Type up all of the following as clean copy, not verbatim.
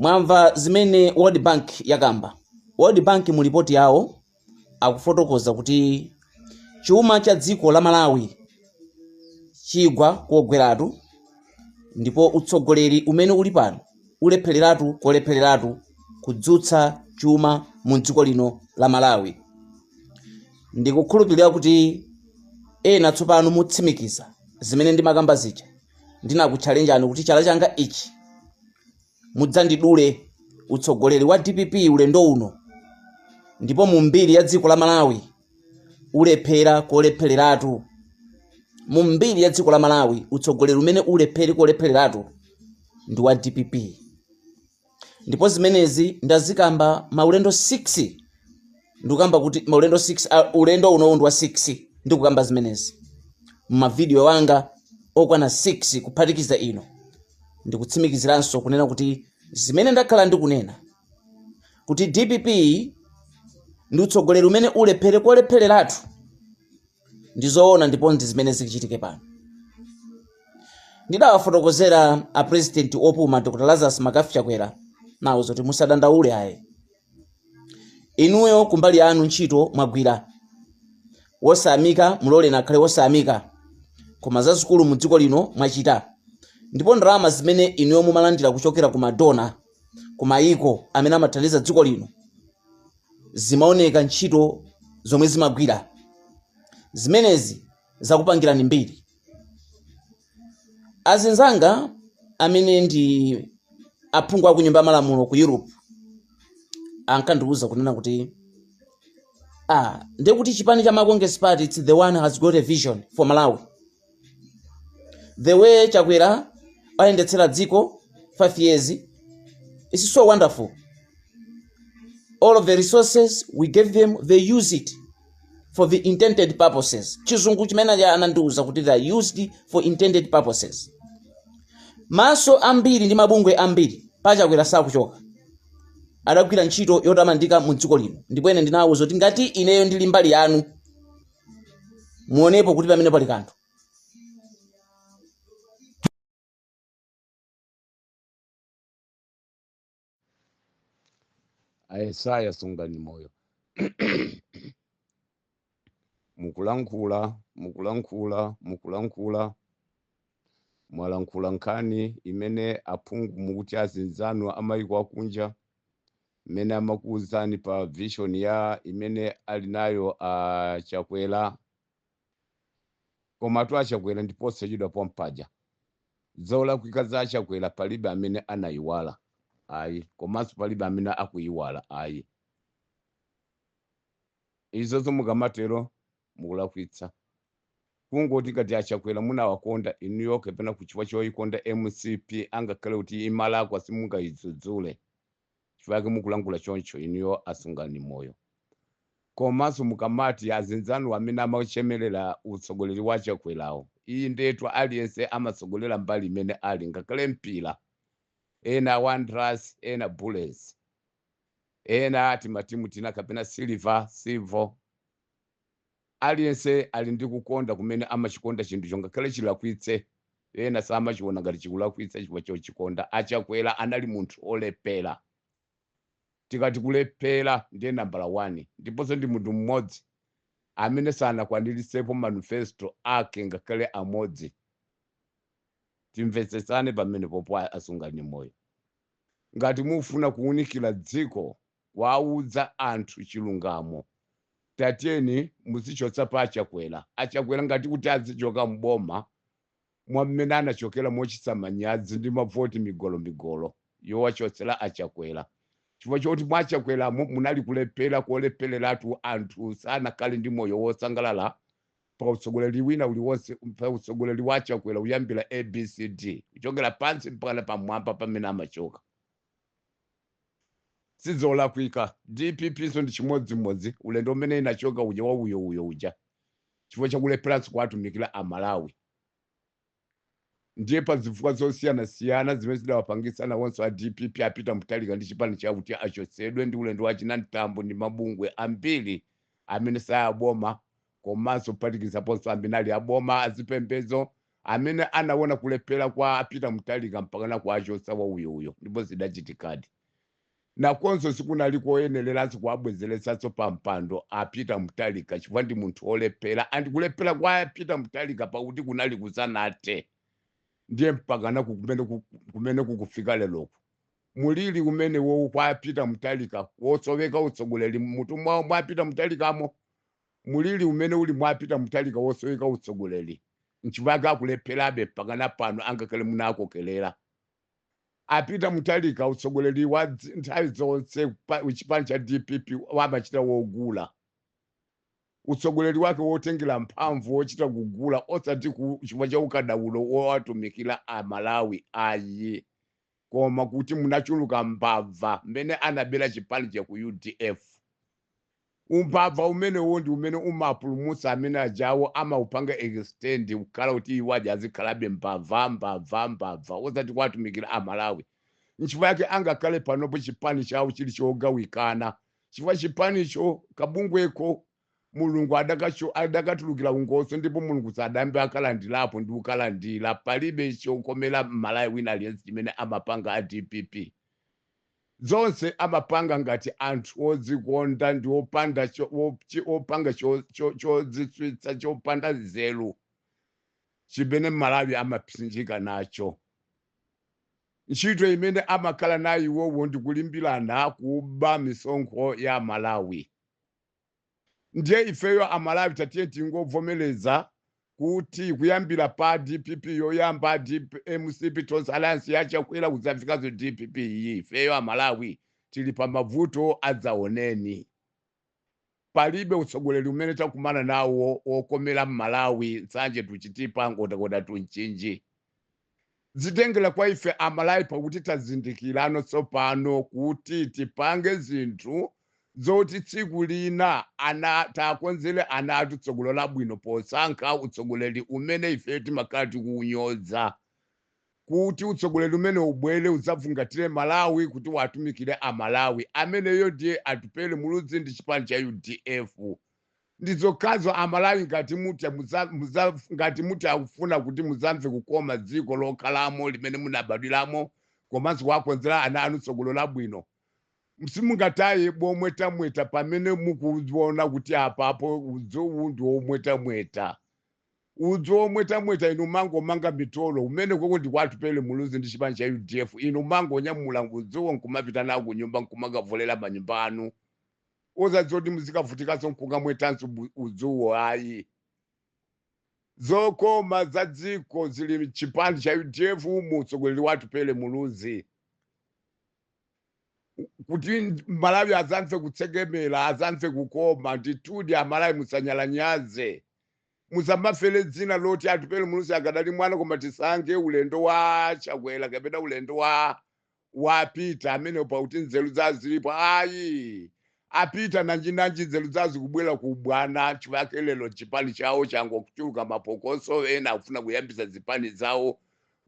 Mwamva zimene World Bank yakamba. World Bank mu ripoti yawo akufotokoza kuti chuma cha dziko la Malawi chigwa kogweratu, ndipo utsogoleri umene uli pano ulephereratu kolephereratu kudzutsa chuma mu dziko lino la Malawi. Ndikukhulupirira kuti ena tsopano mutsimikiza zimene ndimakamba zija. Ndinakutchalenjani kuti chala changa ichi mudzandidule, utsogoleri wa DPP ulendo uno ndipo mu mbiri ya dziko la Malawi ulephera kolephereratu. Mu mbiri ya dziko la Malawi, utsogoleri umene ulephere kolephereratu ndi wa DPP, ndipo zimenezi ndazikamba maulendo 6. Ndikukamba kuti maulendo 6, ulendo unowu ndi wa 6 ndikukamba zimenezi mmavidiyo wanga okwana 6 kuphatikiza ino. Ndikutsimikiziranso kunena kuti zimene ndakhala ndikunena kuti DPP ndi utsogoleri umene ulephere kolephereratu ndi zoona, ndipo ndi zimene zikuchitike pano. Ndidawafotokozera a president opuma, Dr Lazarus McCarthy Chakwera, nawo zoti musadandaule ayi, inuyo kumbali yanu ntchito mwagwira. Wosayamika muloleni akhale wosayamika, koma zazikulu mu dziko lino mwachita, ndipo ndalama zimene inuyo mumalandira kuchokera ku ma donor, ku mayiko amene amathandiza dziko lino, zimaoneka ntchito zomwe zimagwira. Zimenezi zakupangirani mbiri. Azinzanga amene ndi aphungu aku Nyumba ya Malamulo ku Europe ankandiwuza kunena kuti ndiye kuti chipani cha Congress Party, it's the one has got a vision for Malawi. The way Chakwera ayendetsera dziko 5 years is so wonderful. All of the resources we gave them, they use it for the intended purposes. Chizungu chimene aja anandiwuza kuti they are used for intended purposes. Maso ambiri ndi mabungwe ambiri paChakwera sakuchoka. Adagwira ntchito yotamandika mu dziko lino, ndipo ine ndinawuza kuti ngati ineyo ndili mbali yanu, muonepo kuti pamene pali kanthu. Ayesaya Sungani Moyo, mukulankhula, mukulankhula, mukulankhula, mwalankhula nkhani imene aphungu mukuti azinzanu amayiko akunja mmene amakuwuzani pa vision ya imene ali nayo a Chakwera. Komatu a Chakwera ndi posachedwa pompaja zolakwika za Chakwera palibe amene anayiwala ayi, komanso palibe amene akuyiwala ayi. Izozo mukamatero mukulakwitsa. Kungoti ngati a Chakwera munawakonda inuyo kapena kuchifukwa choyikonda MCP, angakhale kuti imalakwa simungayidzudzule, chifukwa chake mukulankhula choncho inuyo Asungani Moyo. Komanso mukamati azinzanu amene amachemelera utsogoleri wa Chakwerawo, iyi ndetu aliyense amatsogolera mbali imene ali, ngakhale mpira, ena Wanderers, ena Bullets, ena timatimu tina kapena Silver, Silver, aliyense ali ndi kukonda kumene amachikonda chinthucho ngakhale chilakwitse, ena samachiona ngati chikulakwitsa chifukwa chochikonda. A Chakwera anali munthu olephera. Tikati kulephera ndiye nambala 1, ndiponso ndi munthu mmodzi amene sanakwaniritsepo manifesto ake ngakhale amodzi. Timvetsetsane pamenepopo Asungani Moyo. Ngati mufuna kuunikira dziko, kuwaudza anthu chilungamo, tatiyeni muzichotsa pa aChakwera. AChakwera ngati kuti azichoka m'boma mwa mmene anachokera mochitsa manyazi ndi mavoti migolomigolo yowachotsera a Chakwera chifukwa choti mwa Chakweramo munali kulephera kolephereratu, anthu sanakhale ndi moyo wosangalala pa utsogoleri wina uliwonse pa utsogoleri wa Chakwera kuyambira ABCD, kuchokera pansi mpakana pamwamba pamene amachoka. Sizolakwika. DPP nso ndi chimodzimodzi, ulendo umene inachoka uja wa uyo uyo uja chifukwa chakulepheranso kuwatumikira Amalawi. Ndiye pa zifukwa zosiyanasiyana zimene zidawapangitsa nawonso a DPP, a Peter Mutharika ndi chipani chawo, kuti achotsedwe ndi ulendo wa achina Mtambo ndi mabungwe ambiri amene si aboma, komanso kuphatikizaponso amene ali aboma, azipembedzo. Amene anaona kulephera kwa Peter Mutharika mpakana kuachotsa wa uyouyo, ndipo zidachitikadi. Nakonso sikunali koyenereranso kuabwezeretsanso pa mpando a Peter Mutharika, chifukwa ndi munthu wolephera. And kulephera kwa Peter Mutharika pakuti kunali kusanathe, ndiye mpakana kumene kukufika leroku. Mulili umene wo kwa Peter Mutharika wosoweka utsogoleri mutu mwawo mwa Peter Mutharikamo, mulili umene uli mwa Peter Mutharika wosoweka utsogoleri, nchifukwa akulepherabe mpakana pano, angakhale munakokelera a Peter Mutharika. Utsogoleri wa nthawi zonse chipani cha DPP wamachita wogula, utsogoleri wake wotengera mphamvu, wochita kugula, osati chifukwa cha ukadaulo wowatumikira Amalawi ayi, koma kuti munachuluka mbava mmene anabera chipani cha ku UDF. Umbava umenewo ndi umene umapulumutsa amene ajawo, amaupanga extend kukhala kuti iwo aja azikhalabe mbava, mbava, mbava, osati kuwatumikira Amalawi. Nchifukwa yake angakhale panopo chipani chawo chili chogawikana, chifukwa chipanicho kabungweko Mulungu adakatulukira ungoso, ndipo Mulungu sadambe akalandirapo ndi ukalandira. Palibe chokomera Mmalawi wina aliyense chimene amapanga a DPP. Zonse amapanga ngati anthu odzikonda ndi opanda opanga chodzitswitsa, chopanda nzeru chimene Malawi amapsinjika nacho. Ntchito imene amakhala nayo iwowo ndi kulimbirana kuba misonkho ya Malawi. Ndiye ifeyo Amalawi tatiye tingovomereza kuti kuyambira pa DPP yoyamba, DP, MCP, Tonse Alliance yachakwera, kudzafikazo DPP iyi, ifeyo Amalawi tili pa mavuto adzaoneni. Palibe utsogoleri umene takumana nawo wokomera Mmalawi. Nsanje tuchitipa, Nkhotakota tunchinji, zitengera kwa ife Amalawi, pakuti tazindikirano tsopano kuti tipange zinthu zoti tsiku lina ana takonzere ana athu tsogolo labwino, posankha utsogoleri umene ife timakhala tikuunyoza, kuti utsogoleri umene ubwere udzavungatire Malawi, kuti watumikire Amalawi. Ameneyo ndiye Atupele Muluzi ndi chipani cha UDF. Ndizokhazo Amalawi. Ngati muti ngati muti akufuna kuti muzamve kukoma dziko lokhalamo limene munabadwiramo, komanso kuwakonzera ana anu tsogolo labwino, simungataye bomwetamweta pamene mukuona kuti apapo udzuwu ndi womwetamweta, udzu womwetamweta. Inu mangomanga mitolo umene koko ndi kwa Atupele Muluzi ndi chipani cha UDF. Inu mangonyamula udzuwo nkumapita nawo kunyumba, nkumakavulera manyumba anu, osadziwa kuti muzikavutikanso nkukamwetanso udzuwo ayi. Zokoma za dziko zili chipani cha UDF mu utsogoleri wa Atupele Muluzi. Kuti Malawi azamve kutsekemera, azamve kukoma, ndithudi Amalawi musanyalanyaze, musamafere dzina loti Atupele Muluzi akadali mwana, koma tisankhe ulendo wa Chakwera kapena ulendo wa Peter amene pakuti nzeru zawo zilipo ayi. Apita nanji nanji nzeru zawo zikubwera ku bwana chifukwa lero chipani chawo changokuchuluka mapokoso, ena akufuna kuyambisa zipani zawo,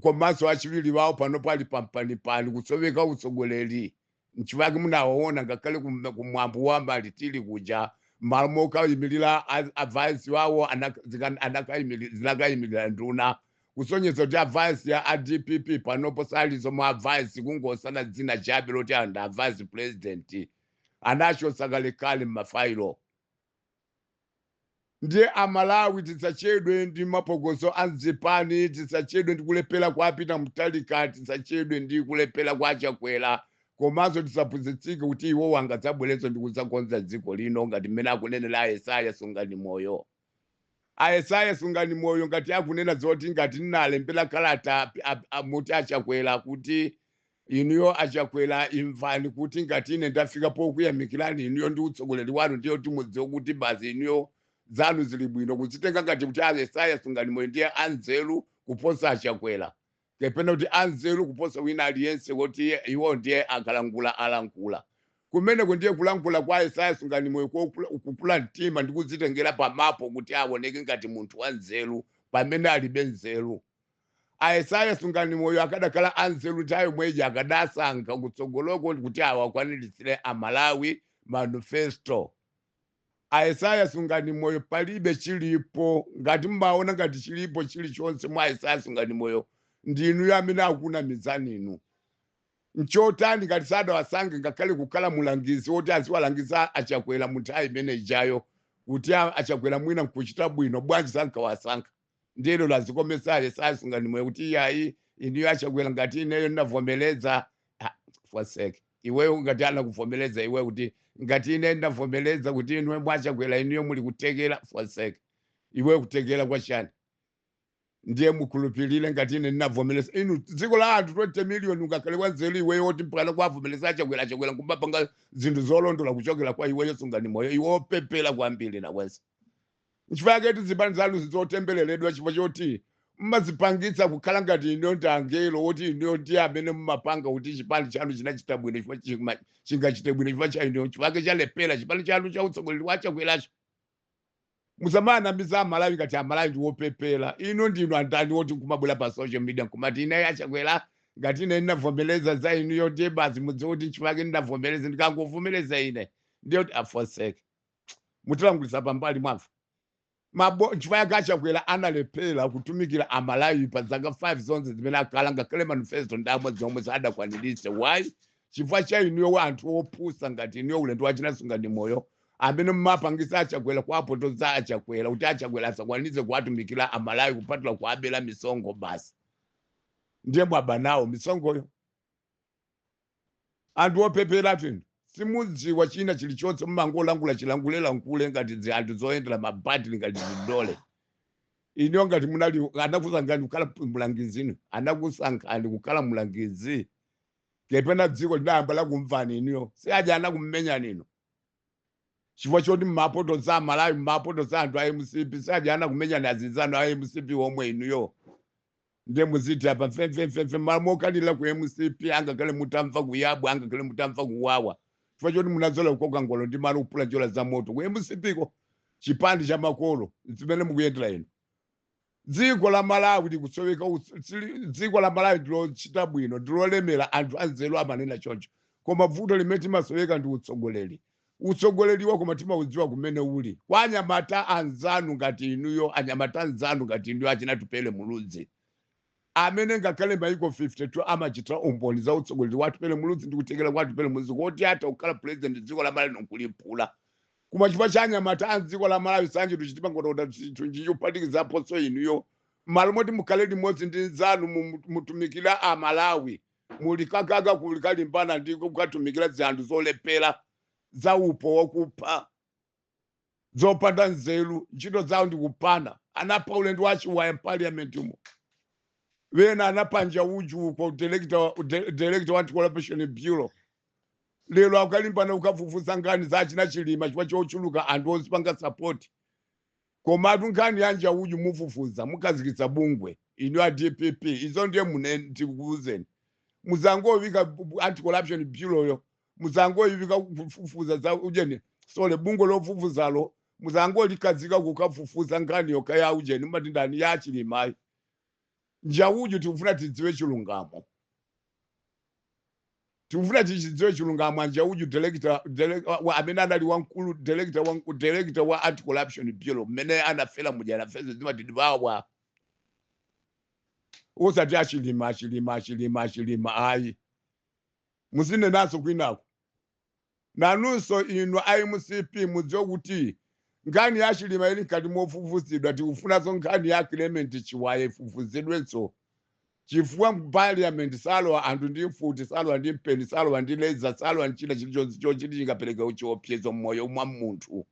komanso achiwiri wawo pano pali pampanipani, kusoweka utsogoleri. Nchifukwa munawaona ngakhale kumwambo wa malitili kuja, malo mokayimirira a vice wawo zinakayimirira nduna, kusonyeza kuti a vice ya a DPP panopo salizo mwa vice, kungosana dzina chabe loti anda a vice president, anachotsa kalekale m'mafailo. Ndiye Amalawi tisachedwe ndi mapokoso a mzipani, tisachedwe ndi kulephera kwa Peter Mutharika, tisachedwe ndi kulephera kwa Chakwera, komanso tisaphunzitsike kuti iwo angadzabwerenso ndi kudzakonza dziko lino ngati mmene akunenera Ayesaya Sungani Moyo. Ayesaya Sungani Moyo ngati akunena zoti ngati ndinalembera kalata muti Achakwera kuti inuyo Achakwera imvani kuti ngati ine ndafika pokuyamikirani inuyo ndi utsogoleri wanu, ndiye kuti mudziwe kuti basi inuyo zanu zili bwino. Kuzitenga ngati kuti Ayesaya Sungani Moyo ndiye anzeru kuposa Achakwera, kapena kuti anzeru kuposa wina aliyense, kuti iwo ndiye akalankhula alankhula kumeneko, ndiye kulankhula kwa Yesaya Sungani Moyo kukula mtima ndi kudzitengera pamapo kuti aoneke ngati munthu wanzeru pamene alibe nzeru. Ayesaya Sungani Moyo akadakhala anzeru nthawi yomweyi, akadasankha kutsogoloko kuti awakwaniritsire Amalawi manifesto. Aisaya Sungani Moyo palibe chilipo. Ngati mmaona ngati chilipo chilichonse mwa Aisaya Sungani Moyo, ndinu amene akunamizani inu. Nchotani ngati sadawasankhe ngakhale kukhala mulangizi woti aziwalangiza Achakwera mu nthawi imene ijayo, kuti Achakwera mwina nkuchita bwino, bwanji sankawasankha? Ndiye lero azikomesa Aisaya Sungani Moyo kuti iyayi, inuyo Achakwera, ngati ineyo ndinavomereza. Ah, forsake iweyo. Ngati anakuvomereza iwe kuti ngati ine ndinavomereza kuti inuyo mwachakwera, inuyo muli kutekera, forsake iweyo. Kutekera kwa chani? Ndiye mukhulupirire ngati ine ndinavomereza inu? Dziko la anthu 20 million, ungakhale wanzeru iweyo woti mpakana kuwavomereza Achakwera, Achakwera nkumapanga zinthu zolondola kuchokera kwa iweyo Sungani Moyo? Iwe opepera kwambiri nawenso. Nchifukwa chake tizipani zanu zotembereredwa, chifukwa choti mmazipangitsa kukhala ngati inuyo ndi angelo, woti inuyo ndi amene mumapanga kuti chipani chanu chinachita bwino, chifukwa chingachite bwino chifukwa cha inuyo. Chifukwa chake chalepera chipani chanu cha utsogoleri wa Chakweracho. Musamanamiza Amalawi ngati Amalawi ndi wopepera. Ino ndinu andani woti nkumabwera pa social media nkumati ine Achakwera, ngati ine ndinavomereza za inuyo, ndiye basi mudziwe kuti nchifukwa chake ndinavomereza, ndikangovomereza ine ndiye kuti afoseke? Mutilangulisa pambali, mwamva mabo. Nchifukwa chake Achakwera analephera kutumikira Amalawi pa zaka 5 zonse zimene akhala, ngakhale manifesto ndi amodzi omwe sadakwaniritse. Why? Chifukwa cha inuyo, anthu opusa ngati inuyo, ulendo wachina Sungani Moyo, amene mumapangisa Achakwera, kuapotoza Achakwera kuti Achakwera asakwanitse kuwatumikira Amalawi kupatula kuabera misonkho basi. Ndiye mwaba nawo misonkhoyo. Anthu opepera tinu, simudziwa china chilichonse, mumangolangula chilangulelankhule ngati zi anthu zoyendera mabatiri, ngati zidole. Iniyo ngati munali anakusankhani kukhala mlangizi, inu anakusankhani kukhala mlangizi kapena dziko linayamba lakumvani iniyo? Si aja anakummenyani inu chifukwa choti mmapotoza Amalawi, mmapotoza anthu a MCP? Si aja anakumenyani azinzanu a MCP omwe inuyo? Ndiye muziti apa mfemfemfemfe mokalira ku MCP, angakhale mutamva kuyabwa, angakhale mutamva kuwawa, chifukwa choti munadzola kukoka ngolo ndi malo, kupula njola za moto ku MCP ko, chipandi cha makolo zimene mukuyendera inu. Dziko la Malawi likusoweka dziko la Malawi ndilochita bwino, ndilolemera, anthu anzeru amanena choncho, koma vuto limene timasoweka ndi utsogoleri. Utsogoleriwa koma timaudziwa kumene uli, kwa anyamata anzanu ngati inuyo, anyamata anzanu ngati inuyo, achina Tupele Muluzi, amene ngakhale maiko 52 amachitira umboni za utsogoleri wa Tupele Muluzi ndi kutekera kwa Tupele Muluzi, koti atha kukhala president dziko la Malawi nkulipula. Koma chifukwa cha anyamata a dziko la Malawi sanje tuchitima ngotoda chinthu chikuphatikizaponso inuyo, malo moti mukhale limodzi ndi nzanu mutumikira a Malawi, muli kakaka kulikalimbana ndi kukatumikira zanthu zolepera, za upo wokupha, zopanda nzeru. Ntchito zawo ndi kupana. Anapha ulendo wa Chiwaya m'parliament umo, wena anapanja uju uko, director wa Anti-Corruption Bureau. Lero akalimbana kukafufuza nkhani za achina Chilima chifukwa chochuluka anthu ozipanga support. Komatu nkhani yanja uju mufufuza, mukhazikitsa bungwe inu a DPP. Izo ndiye mune ndikuuzeni, muzangovika Anti-Corruption Bureau yo, muzangoyivika kufufuza za ujeni, sole bungwe lofufuzalo muzangolikhazika kukafufuza nkhani yokha ya ujeni, mati ndani, ya Chilimayi, njauju. Tikufuna tidziwe chilungamo, tikufuna tichidziwe chilungamo. Anjauju, director amene anali wamkulu, director wa Anti-Corruption Bureau, mmene anafera muja anafeza zimati vawa, usati achilima, achilima, achilima, achilima, ayi. Muzinenaso kwinako nanunso inu a MCP, mudziwe kuti nkhani ya Chilima ili mkati mofufuzidwa. Tikufunanso nkhani ya Clement Chiwaya ifufuzidwenso, chifukwa parliament salowa anthu ndi mfuti, salowa ndi mpeni, salowa ndi leza, salowa ndi china chilichonse chochiti chingapereke chiopsezo mmoyo mwa munthu.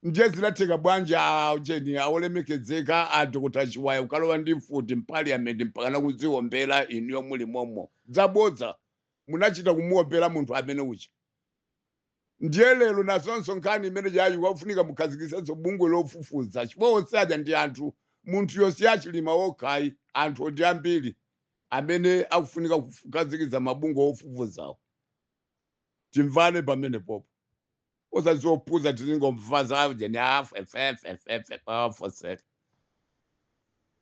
Ndiye zinatheka bwanji acheni aolemekezeka a Dr Chiwaya kukalowa ndi mfuti mparliament mpakana kudziombera inuyo muli momo? Zabodza, munachita kumuombera munthu amene ucha. Ndiye lero nazonso nkhani imene yayi wafunika mukhazikisenso bungwe lofufuza, chifukwa onse aja ndi anthu. Munthu yonse achilima wokhayi, anthu ndi ambiri amene akufunika kukhazikiza mabungwe ofufuzawo. Timvane pamene popo, osazopuza tizingomva zaujeni afefefefefe.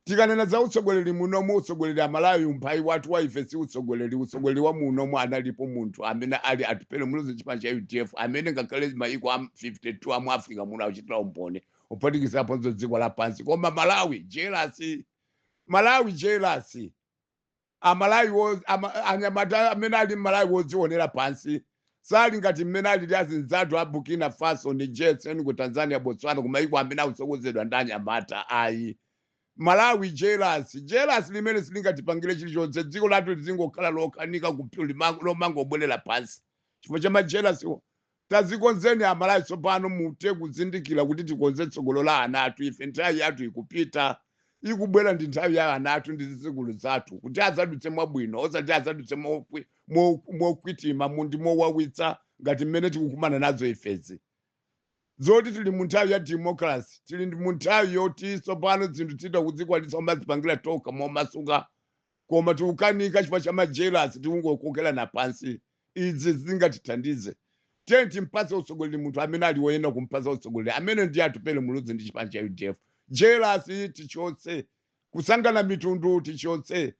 Tikanena za utsogoleri munomu, utsogoleri Amalawi, umphawi wathu wa ife si utsogoleri. Utsogoleri wa munomu analipo munthu amene ali Atupele Muluzi, chipani cha UDF, amene ngakhale maiko a 52 amu Africa muno akuchitira umboni, kuphatikizaponso dziko lapansi. Koma Malawi jealous, Malawi jealous. Amalawi anyamata amene ali Mmalawi wodzionera pansi sali ngati mmene alili azinzathu a Burkina Faso, Niger, Senegal, Tanzania, Botswana, kumaiko amene akutsogozedwa ndi anyamata. Ayi, Malawi jealous, jealous limene silingatipangire chilichonse. Dziko lathu lizingokhala lokhanika lomangobwerera pansi chifukwa cha majealousiwo. Tazikonzeni Amalawi tsopano, mute kuzindikira kuti tikonze tsogolo la ana athu. Ife nthawi yathu ikupita, ikubwera ndi nthawi ya ana athu ndi zidzukulu zathu kuti adzadutse mwabwino, osati adzadutse mokwitima ndi mowawitsa ngati mmene tikukumana nazo ifezi. Zoti tili mu nthawi ya democracy, tili mu nthawi yoti tsopano zinthu tita kudzikwanitsa kumazipangira tokha momasuka, koma tikukanika chifukwa cha majealous, tikungokokerana pansi. Izi zingatithandize. Tiye timpatse utsogoleri munthu amene ali woyenera kumpatsa utsogoleri, amene ndiye Atupele Muluzi ndi chipani cha UDF. Jealous tichotse, kusangana mitundu tichotse,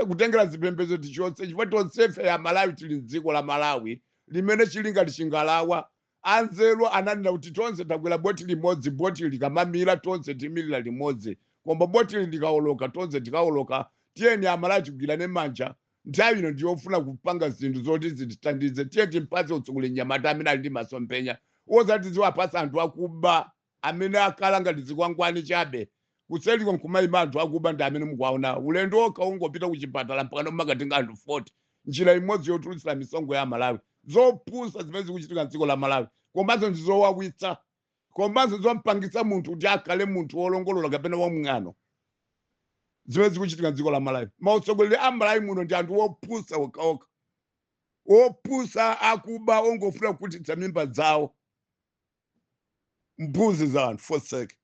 kutengera zipembedzo tichotse, chifukwa tonsefe ya Malawi tili mdziko la Malawi limene chili ngati chingalawa. Anzeru ananena kuti tonse takwera boti limodzi. Boti likamamira, tonse timirira limodzi, koma boti likaoloka, tonse tikaoloka. Tiyeni Amalawi tigwirane manja. Nthawi ino ndiyofuna kupanga zinthu zoti zitithandize. Tiye timpatse utsogoleri nyamata amene ali ndi masomphenya, osati ziwapatsa anthu akuba amene akhala ngati zikwangwani chabe. Kuseliko nkumayima anthu akuba ndi amene mukuwaona. Ulendo okha ungopita kuchipatala mpaka makatenga anthu 40, njira imodzi yotulutsira misonkho ya Malawi. Zopusa zimene zikuchitika mdziko la Malawi, komanso ndizowawitsa, komanso zompangitsa munthu kuti akhale munthu wolongolola kapena wamng'ano. Zimene zikuchitika mdziko la Malawi, mautsogoleri a Malawi muno ndi anthu wopusa okhaokha, opusa, akuba, ongofuna kukhutitsa mimba zawo, mbuzi za anthu. Forsake.